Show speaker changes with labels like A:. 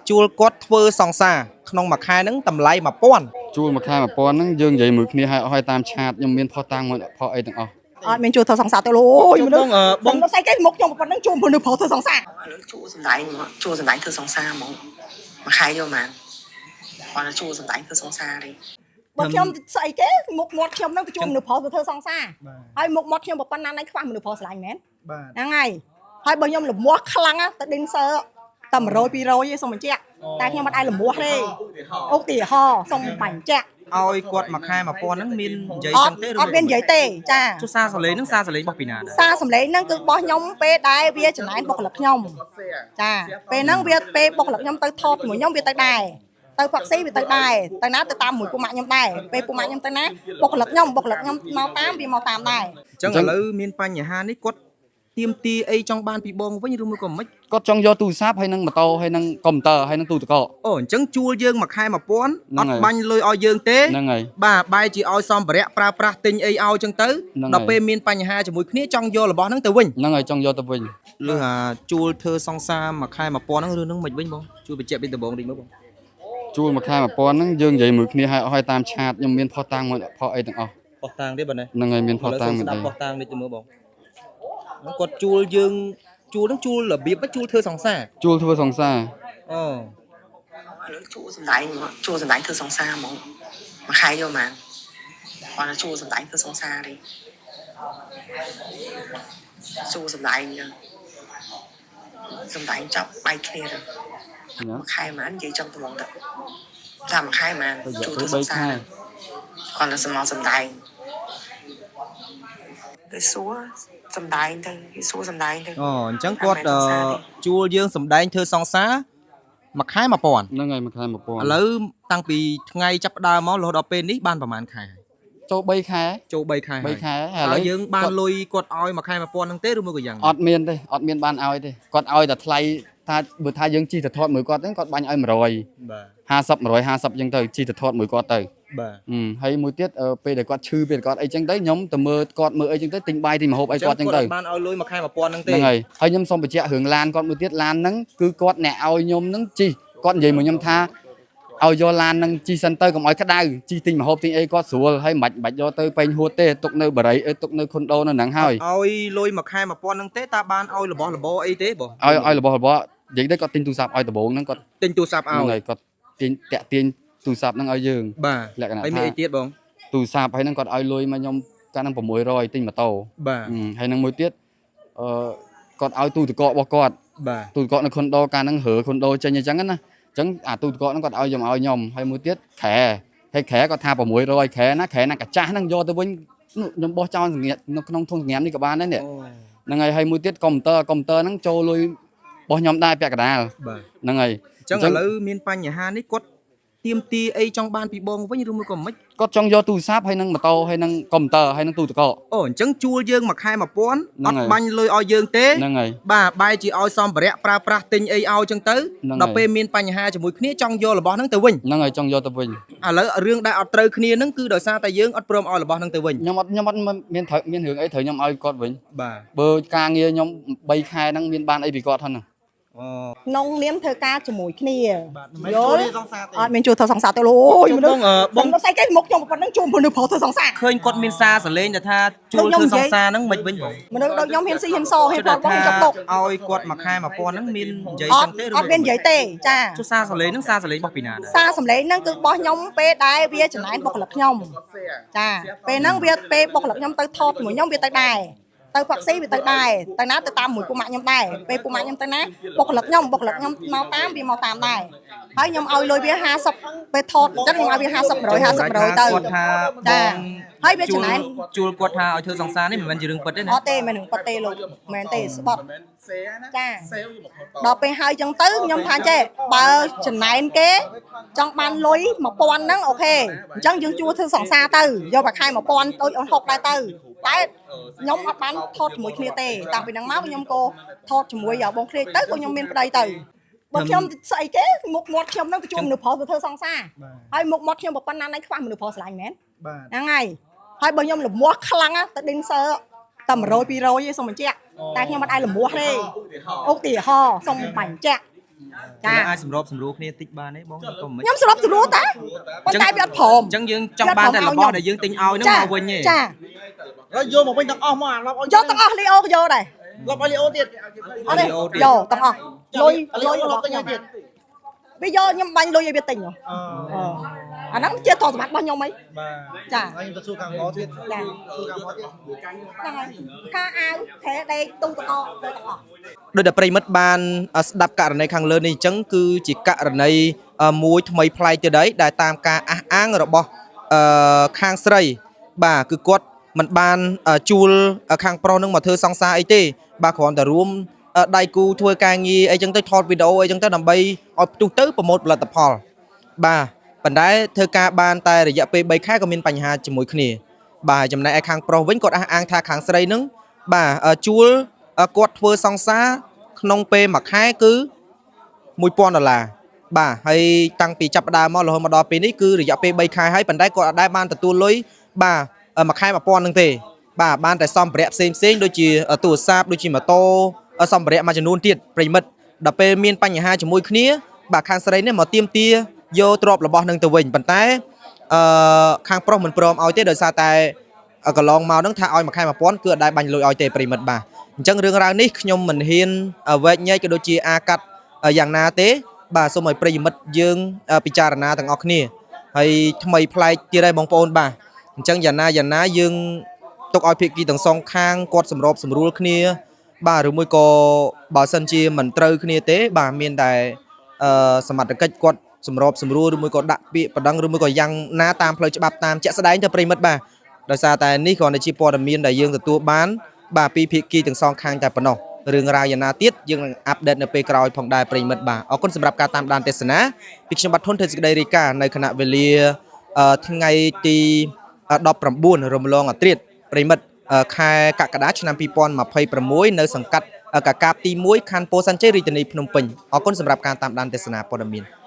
A: ជួលគាត់ធ្វើសង្សារក្នុងមួយខែហ្នឹងតម្លៃ1000
B: ជួលមួយខែ1000ហ្នឹងយើងនិយាយមួយគ្នាឲ្យអស់ឲ្យតាម chat ខ្ញុំមានផុសតាំងមួយផុសអីទាំងអស់
C: អត់មានជួលធ្វើសង្សារទៅអូយមនុស្ស
A: បងអឺបង
C: បងស្អីគេមុខខ្ញុំប៉ុណ្ណឹងជួលមនុស្សប្រុសធ្វើសង្សារ
D: ឥឡូវជួលសំដែងហ្មងជួលសំដែងធ្វើសង្សារហ្មងមួយខែយកហ្មងគាត់ទៅជួលសំដែងធ្វើសង្សារទេ
C: បើខ្ញុំស្អីគេមុខមាត់ខ្ញុំហ្នឹងទៅជួលមនុស្សប្រុសទៅធ្វើសង្សារហើយមុខមាត់ខ្ញុំប៉ុណ្ណាណៃខ្វះមនុស្សប្រុសស្រឡាញ់មែន
A: បាទ
C: ហ្នឹងហើយហើយបើខ្ញុំលមាស់ខ្លាំងណាទៅឌិនសើតែ100 200ទេសូមបញ្ជាក់តែខ្ញុំអត់អាចលមាស់ទេឧទាហរណ៍សូមបញ្ជាក់
A: ឲ្យគាត់មួយខែ1000ហ្នឹងមាននិយាយ
C: អត់
A: ចឹងទេឬ
C: អត់មាននិយាយទេចា
A: ចុះសារសលេងហ្នឹងសារសលេងរបស់ពីណាដែរ
C: សារសម្លេងហ្នឹងគឺរបស់ខ្ញុំពេលដែលវាចំណែនបុគ្គលិកខ្ញុំចាពេលហ្នឹងវាពេលបុគ្គលិកខ្ញុំទៅថតជាមួយខ្ញុំវាទៅដែរទៅផឹកស៊ីវាទៅដែរទៅណាទៅតាមមួយពួកម៉ាក់ខ្ញុំដែរពេលពួកម៉ាក់ខ្ញុំទៅណាបុគ្គលិកខ្ញុំបុគ្គលិកខ្ញុំមកតាមវាមកតាមដែរ
A: អញ្ចឹងឥឡូវមានបញ្ហានេះគាត់ទៀមទីអីចង់បានពីបងវិញឬមួយក៏មិន
B: គាត់ចង់យកទូរស័ព្ទហើយនឹងម៉ូតូហើយនឹងកុំព្យូទ័រហើយនឹងទូទឹកកក
A: អូអញ្ចឹងជួលយើងមួយខែ1000
B: ហ្នឹងហើយ
A: អត់បាញ់លុយឲ្យយើងទេ
B: ហ្នឹងហើយ
A: បាទបែរជាឲ្យសម្ភារៈប្រើប្រាស់ទិញអីឲ្យចឹងទៅ
B: ហ្នឹងហើយ
A: ដល់ពេលមានបញ្ហាជាមួយគ្នាចង់យករបស់ហ្នឹងទៅវិញ
B: ហ្នឹងហើយចង់យកទៅវិញ
A: លឺអាជួលធ្វើសង្សារមួយខែ1000ហ្នឹងរឿងហ្នឹងមិនវិញបងជួយបញ្ជាក់ពីដំបូងតិចមើលបង
B: ជួលមួយខែ1000ហ្នឹងយើងនិយាយមួយគ្នាឲ្យអស់ឲ្យតាម chat ខ្ញុំមានផុសតាំងមួយផុសអីទាំងអស់
A: ផុសតាងទេបាទណា
B: ហ្នឹងហើយមានផុសតាំង
A: ឥឡូវសូម
B: មួយដែរ
A: ស្ដាប់ផុសតាងនេះទៅមើលបងហ្នឹងគាត់ជួលយើងជួលហ្នឹងជួលរបៀបហ្នឹងជួលធ្វើសង្សារ
B: ជួលធ្វើសង្សារ
A: អូ
D: ឥឡូវជួលសំដែងហ្មងជួលសំដែងធ្វើសង្សារហ្មងមួយខែយកហ្មងគាត់ទៅជួលសំដែងធ្វើសង្សារទេជួលសំដែងទៅសំដែងចាប់បែកគ្នាទៅ
B: ណា
D: មួយខែហ្មងនិយាយចំត្មងទៅថាមួយខែហ្មង
B: ទៅ
D: ជួល
B: ទៅ
D: ធ្វើសង្
B: 3ខែ
D: សារគាត់ទៅសំឡសំដែងទៅសួរសំដែងទៅគេសួរសំដែងទៅ
A: អូអញ្ចឹងគាត់
D: អត់មែនសង្សារទេ
A: ជួលយើងសំដែងធ្វើសង្សារមួយខែ1000
B: ហ្នឹងហើយមួយខែ1000
A: ឥឡូវតាំងពីថ្ងៃចាប់ផ្ដើមមករហូតដល់ពេលនេះបានប្រហែលខែហើយ
B: ចូល3ខែ
A: ចូល3ខែហើយ
B: 3ខែ
A: ហើយ
B: ឥឡូវ
A: យើងបានលុយគាត់ឲ្យមួយខែ1000ហ្នឹងទេឬមួយក៏យ៉ាង
B: អត់មានទេអត់មានបានឲ្យទេគាត់ឲ្យតែថ្លៃថាបើថាយើងជិះទៅថតមួយគាត់ហ្នឹងគាត់បាញ់ឲ្យ100
A: បាទ
B: 50 150ចឹងទៅជិះទៅថតមួយគាត់ទៅ
A: បាទ
B: ហឹមហើយមួយទៀតពេលដែលគាត់ឈឺពេលដែលគាត់អីចឹងទៅខ្ញុំទៅមើលគាត់មើលអីចឹងទៅទិញបាយទិញម្ហូបអីគាត់ចឹងទៅ
A: អត់បានឲ្យលុយមួយខែ1000ហ្នឹងទេ
B: ហ្នឹងហើយហើយខ្ញុំសូមបញ្ជាក់រឿងឡានគាត់មួយទៀតឡានហ្នឹងគឺគាត់អ្នកឲ្យខ្ញុំហ្នឹងជិះគាត់និយាយមកខ្ញុំថាឲ្យយកឡានហ្នឹងជិះសិនទៅកុំឲ្យក្តៅជិះទិញម្ហូបទិញអីគាត់ស្រួលហើយមិនបាច់យកទៅពេញហួតទេទុកនៅបារីអីទុកនៅខុនដូនៅហ្នឹងហើយ
A: ឲ្យលុយមួយខែ1000ហ្នឹងទេតើបានឲ្យរបស់របរអីទេបង
B: ឲ្យរបស់របរនិយាយទៅគាត់ទិញទូរស័ព្ទឲ្យដំបូងហ្នឹងគាត់
A: ទិញទូរស័ព្ទឲ្យ
B: ហ្នឹងហើយគាត់ទាញតាក់ទាញទូរស័ព្ទហ្នឹងឲ្យយើង
A: បាទ
B: លក្ខណៈ
A: ហើយមាន
B: ថា
A: អីទៀតបង
B: ទូរស័ព្ទហើយហ្នឹងគាត់ឲ្យលុយមកខ្ញុំកាលហ្នឹង600ទិញម៉ូតូ
A: បាទ
B: ហឹមហើយនឹងមួយទៀតអឺគាត់ឲ្យទូទឹកកករបស់គាត់
A: បាទ
B: ទូទឹកកកនៅខុនដូកាលហ្នឹងរើខុនដូចេញអញ្ចឹងណាអញ្ចឹងអាទូទឹកកកហ្នឹងគាត់ឲ្យខ្ញុំឲ្យខ្ញុំហើយមួយទៀតខែហើយខែគាត់ថា600ខែណាខែណាកាចាស់ហ្នឹងយកទៅវិញនោះខ្ញុំបោះចោលសង្ងានៅក្នុងធុងសង្ងាមនេះក៏បានដែរនេះហ្នឹងហើយហើយមួយទៀតកុំព្យូទ័រកុំព្យូទ័រហ្នឹងចូលលុយរបស់ខ្ញុំដែរពាក់កណ្ដាល
A: បាទ
B: ហ្នឹងហើយ
A: អញ្ចឹងឥឡូវមានបញ្ហានេះគាត់ទៀមទីអីចង់បានពីបងវិញឬមួយក៏មិន
B: គាត់ចង់យកទូរស័ព្ទហើយនឹងម៉ូតូហើយនឹងកុំព្យូទ័រហើយនឹងទូទឹកកក
A: អូអញ្ចឹងជួលយើងមួយខែ1000
B: ហ្នឹងហើយ
A: អត់បាញ់លុយឲ្យយើងទេ
B: ហ្នឹងហើយ
A: បាទបែរជាឲ្យសម្ភារៈប្រើប្រាស់ទិញអីឲ្យចឹងទៅ
B: ហ្នឹងហើយ
A: ដល់ពេលមានបញ្ហាជាមួយគ្នាចង់យករបស់ហ្នឹងទៅវិញ
B: ហ្នឹងហើយចង់យកទៅវិញ
A: ឥឡូវរឿងដែលអត់ត្រូវគ្នាហ្នឹងគឺដោយសារតែយើងអត់ព្រមឲ្យរបស់ហ្នឹងទៅវិញ
B: ខ្ញុំអត់មានត្រូវមានរឿងអីត្រូវខ្ញុំឲ្យគាត់វិញ
A: បាទ
B: បើការងារខ្ញុំ3ខែហ្នឹងមានបានអីពីគាត់ហ្នឹង
A: អូ
C: ក្នុងនាមធ្វើការជាមួយគ្នា
A: បាទ
C: យល់អត់មានជួលធ្វើសង្សារទៅអូយមនុស្ស
A: បងអឺប
C: បង ងស្អីគេមុខខ្ញុំប៉ុណ្ណឹងជួលមនុស្សប្រុសធ្វើសង្សារ
A: ឃើញគាត់មានសារសលេងដែលថាជួលធ្វើសង្សារហ្នឹងមិនវិញបង
C: មនុស្សដូចខ្ញុំហ៊ានស៊ីហ៊ានសហ៊ានផលបងចាប់ទុក
A: ឲ្យគាត់មួយខែ1000ហ្នឹងមាននិយាយ
C: អត់
A: ចឹងទេឬ
C: អត់មាននិយាយទេចា
A: ចុះសារសលេងហ្នឹងសារសលេងរបស់ពីណាដែរ
C: សារសម្លេងហ្នឹងគឺរបស់ខ្ញុំពេលដែលវាចំណែនបុគ្គលិកខ្ញុំចាពេលហ្នឹងវាពេលបុគ្គលិកខ្ញុំទៅថតជាមួយខ្ញុំវាទៅដែរទៅផឹកស៊ីវាទៅដែរទៅណាទៅតាមមួយពួកម៉ាក់ខ្ញុំដែរពេលពួកម៉ាក់ខ្ញុំទៅណាបុគ្គលិកខ្ញុំបុគ្គលិកខ្ញុំមកតាមវាមកតាមដែរហើយខ្ញុំឲ្យលុយវា50ពេលថតអញ្ចឹងខ្ញុំឲ្យវា50 100 50 100ទៅ
A: គាត់ថា
C: ចា
A: បង
C: ហើយវាចំណែន
A: ជួលគាត់ថាឲ្យធ្វើសង្សារនេះមិនមែនជារឿងពិតទេណា
C: អត់ទេមិននឹងប៉ាត់ទេលោកមិនមែនទេស្បត់ចាដល់ពេលហើយចឹងទៅខ្ញុំថាចេះបើចំណែនគេចង់បានលុយ1000ហ្នឹងអូខេអញ្ចឹងយើងជួលធ្វើសង្សារទៅយកមួយខែ1000ដូចអូនហុកដែរទៅតែខ្ញុំអត់បានថតជាមួយគ្នាទេតាំងពីហ្នឹងមកខ្ញុំក៏ថតជាមួយបងឃ្លៀកទៅក៏ខ្ញុំមានប្តីទៅបើខ្ញុំស្អីគេមុខមាត់ខ្ញុំហ្នឹងទៅជួលមនុស្សប្រុសទៅធ្វើសង្សារហើយមុខមាត់ខ្ញុំប៉ុណ្ណាណៃខ្វះមនុស្សប្រុសស្រឡាញ់មែន
A: បាទ
C: ហ្នឹងហើយហើយបើខ្ញុំលមាស់ខ្លាំងណាទៅឌិនសើតែ100 200ទេសូមបញ្ជាក់តែខ្ញុំអត់អាចលមាស់ទេឧទាហរណ៍សូមបញ្ជាក់ ចា
A: អាចសម្របសម្រួលគ្នាតិចបានទេបងក៏មិន
C: ខ្ញុំសម្របសម្រួលតាប៉ុន្តែវាអត់ព្រម
A: អញ្ចឹងយើងចង់បានតែរបស់ដែលយើងទិញឲ្យហ្នឹងមកវិញទេ
C: ចា
E: ហើយយកមកវិញទាំងអស់មកអាឡប់ឲ្យ
C: យកទាំងអស់លីអូក៏យកដែរ
E: ឡប់ឲ្យលីអូទៀត
C: អត់ទេយកទាំងអស់លុយលុយ
E: ឡ
C: របស់ខ្ញុំ
E: ប់ទិញឲ្យទៀត
C: វាយកខ្ញុំបាញ់លុយឲ្យវាទិញហ៎
E: អឺ
C: អាហ្នឹងជាទ្រព្យសម្បត្តិរបស់ខ្ញុំហី
E: បាទ
C: ចា
E: ហើយខ្ញុំទៅសួរខាងងទៀត
C: ចា
E: សួរខាងងទៀត
C: ហ្នឹងហើយខាអាវខែដេកទូទឹកកកទៅទាំងអស់
A: ដោយតែប្រិយមិត្តបានស្ដាប់ករណីខាងលើនេះអញ្ចឹងគឺជាករណីមួយថ្មីប្លែកទៀតហើយដែលតាមការអះអាងរបស់អឺខាងស្រី បាទគឺគាត់មិនបានជួលខាងប្រុសនឹងមកធ្វើសង្សារអីទេ បាទគ្រាន់តែរួមដៃគូធ្វើការងារអីចឹងទៅថតវីដេអូអីចឹងទៅដើម្បីឲ្យផ្ទុះទៅប្រម៉ូទផលិតផល បាទប៉ុន្តែធ្វើការបានតែរយៈពេល3ខែក៏មានបញ្ហាជាមួយគ្នា បាទចំណែកឯខាងប្រុសវិញគាត់អះអាងថាខាងស្រីនឹងបាទជួលគាត់ធ្វើសង្សារក្នុងពេលមួយខែគឺ1000ដុល្លារបាទហើយតាំងពីចាប់ផ្ដើមមករហូតមកដល់ពេលនេះគឺរយៈពេល3ខែហើយប៉ុន្តែគាត់អត់ដែលបានទទួលលុយបាទមួយខែ1000នឹងទេ បាទបានតែសម្ភារៈផ្សេងផ្សេងៗដូចជាទូរស័ព្ទដូចជាម៉ូតូសម្ភារៈមួយចំនួនទៀតប្រិយមិត្តដល់ពេលមានបញ្ហាជាមួយគ្នា បាទខាងស្រីនេះមកទៀមទាយកទ្រព្យរបស់នឹងទៅវិញប៉ុន្តែអឺខាងប្រុសមិនព្រមឲ្យទេដោយសារតែកន្លងមកនឹងថាឲ្យមួយខែ1000គឺអត់ដែលបាញ់លុយឲ្យទេប្រិយមិត្តបាទអញ្ចឹងរឿងរ៉ាវនេះខ្ញុំមិនហ៊ានវែកញែកក៏ដូចជាអាកាត់យ៉ាងណាទេ បាទសូមឲ្យប្រិយមិត្តយើងពិចារណាទាំងអស់គ្នាហើយថ្មីប្លែកទៀតហើយបងប្អូនបាទអញ្ចឹងយ៉ាងណាយ៉ាងណាយើងទុកឲ្យភាគីទាំងសងខាងគាត់សម្របសម្រួលគ្នា បាទឬមួយក៏បើសិនជាមិនត្រូវគ្នាទេ បាទមានតែអឺសមត្ថកិច្ចគាត់សម្របសម្រួលឬមួយក៏ដាក់ពាក្យប្តឹងឬមួយក៏យ៉ាងណាតាមផ្លូវច្បាប់តាមជាក់ស្ដែងទៅប្រិយមិត្តបាទដោយសារតែនេះគ្រាន់តែជាព័ត៌មានដែលយើងទទួលបាន បាទពីភាគីទាំងសងខាងតែប៉ុណ្ណោះរឿងរ៉ាវយ៉ាងណាទៀតយើងនឹង update នៅពេលក្រោយផងដែរប្រិយមិត្តបាទអរគុណសម្រាប់ការតាមដានទស្សនាពីខ្ញុំបាទធុនធ្វើសេចក្តីរាយការណ៍នៅខណៈវេលាអឺថ្ងៃទី19រំលងអាត្រិតប្រិយមិត្តខែកក្កដាឆ្នាំ2026នៅសង្កាត់កាកាបទី1ខណ្ឌពោធិ៍សែនជ័យរាជធានីភ្នំពេញអរគុណសម្រាប់ការតាមដានទស្សនាព័ត៌មាន។